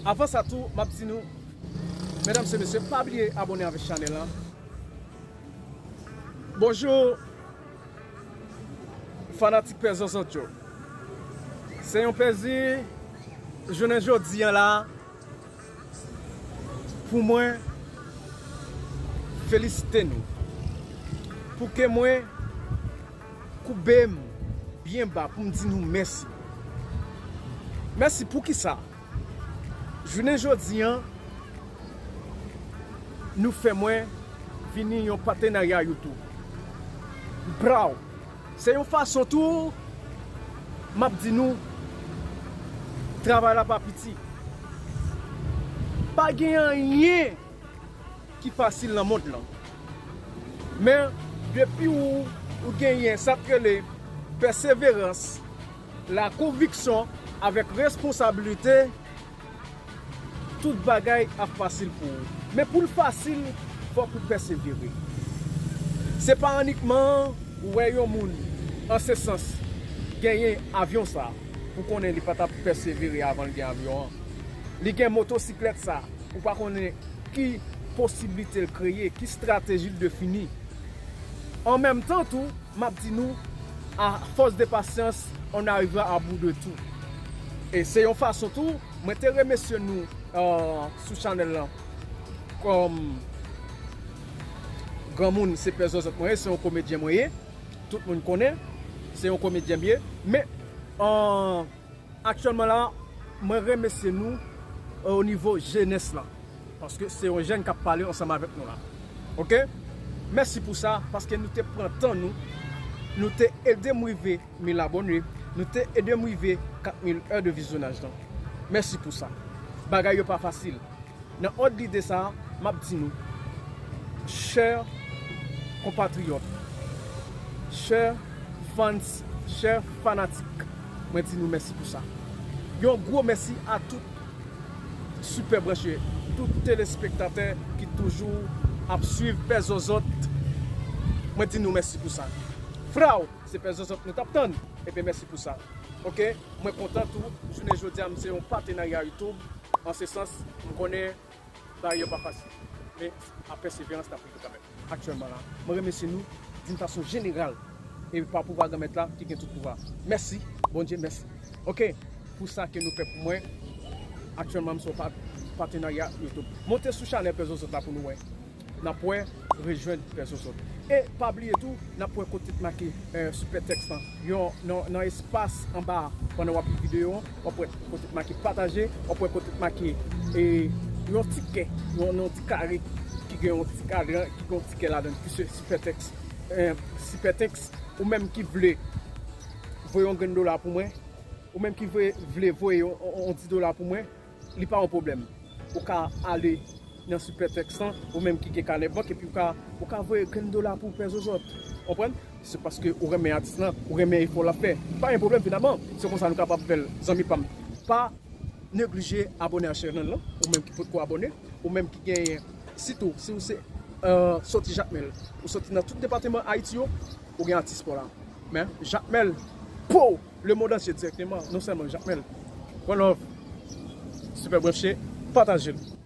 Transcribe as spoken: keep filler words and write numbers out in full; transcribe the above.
Avan sa tou, m ap di nou, medam e mesye, pa bliye abòne avèk chanèl lan. Bonjou, fanatik Pè Zòzòt yo. Se yon plezi jounen jodi an la pou mwen felisite nou. Pou ke mwen koube m byen ba pou m di nou mèsi. Mèsi poukisa? Jounen jodi an, nou fè mwen vini yon patenarya YouTube. Braw! Se yon fason tou, m ap di nou, travay la pa piti. Pa gen anyen ki fasil nan mond lan. Men, depi ou, ou genyen sa k rele pèseverans, la konviksyon avèk responsabilite, tout bagay ap fasil pou ou. Men pou l fasil, fòk ou pèsevere. Se pa inikman ou wè yon moun, an se sans, genyen avyon sa, pou konnen li pa t ap pèsevere avan l gen avyon an. Li gen motosiklèt sa, ou pa konnen ki posiblite l kreye, ki estrateji l defini. An menm tan tou, m ap di nou, à force de patience, on arrivera à bout de tout. E se yon fason tou, mwen te remèsye nou, euh, sou chanèl lan. Kòm granmoun, se Pè Zòzòt mwen ye, se yon komedyen mwen ye. Tout moun konnen, se yon komedyen m ye. Men, euh, aktyèlman la, mwen remèsye nou, euh, o nivo jenès lan. Paske se yon jèn k ap pale ansanm avèk nou la. Oke? Mèsi pou sa, paske nou te pran tan nou, nou te ede m rive mil abòne, nou te ede m rive kat mil è de vizyonaj lan. Mèsi pou sa. Bagay yo pa fasil. Nan òd lide sa, m ap di nou, chè konpatriyòt, chè fans, chè fanatik, mwen di nou mèsi pou sa. Yon gwo mèsi a tout Sipè Branche, tout telespektatè ki toujou ap swiv Pè Zòzòt. Mwen di nou mèsi pou sa. Fraw, se Pè Zòzòt nou t ap tann. Ebyen, mèsi pou sa. Oke? Mwen kontan tou, jounen jodi a, m se yon patenarya YouTube. An se sans, m konnen bagay yo pa fasil. Men, a pèseverans, n ap rive kanmenm. Aktyèlman la, mwen remèsye nou d'une façon générale. E pa pouvwa Granmèt la ki gen tout pouvwa. Mèsi, Bondye, mèsi. Oke, pou sa ke nou fè pou mwen, aktyèlman, m se yon pa-, patenarya YouTube. Monte sou chanèl Pè Zòzòt la pou nou wè. N ap wè, rejwenn Pè Zòzòt. E pa bliye tou, n ap wè kote t make, eh, sipè tèks lan. Yon, nan, nan espas anba a, pandan w ap li videyo an, w ap wè kote t make pataje, w ap wè kote t make, eh, yon ti kè, yon, yon ti kare ki gen yon ti kadran, ki gen yon ti kè ladan l, ki se sipè tèks. Eh, sipè tèks, ou menm ki vle voye yon grenn dola pou mwen, ou menm ki vle, vle voye yon, yon, yon dis dola pou mwen, li pa yon pwoblèm. Ou ka ale nan sipè tèks lan, ou menm ki gen kanè bank, epi ou ka, ou ka voye grenn dola pou Pè Zòzòt. Konprann? Se paske ou renmen atis lan, ou renmen efò l ap fè. Pa gen pwoblèm finalman. Se konsa nou kapab fè l, zanmi pa m. Pa neglije abòne a chanèl lan, ou menm ki potko abòne, ou menm ki genyen, sitou si ou se, euh, soti Jakmèl, ou soti nan tout depatman Ayiti yo, ou gen atis pa w la. Men, Jakmèl, po! Le monde entier dirèkteman, non sèlman Jakmèl. One love, Sipè Branche, pataje l.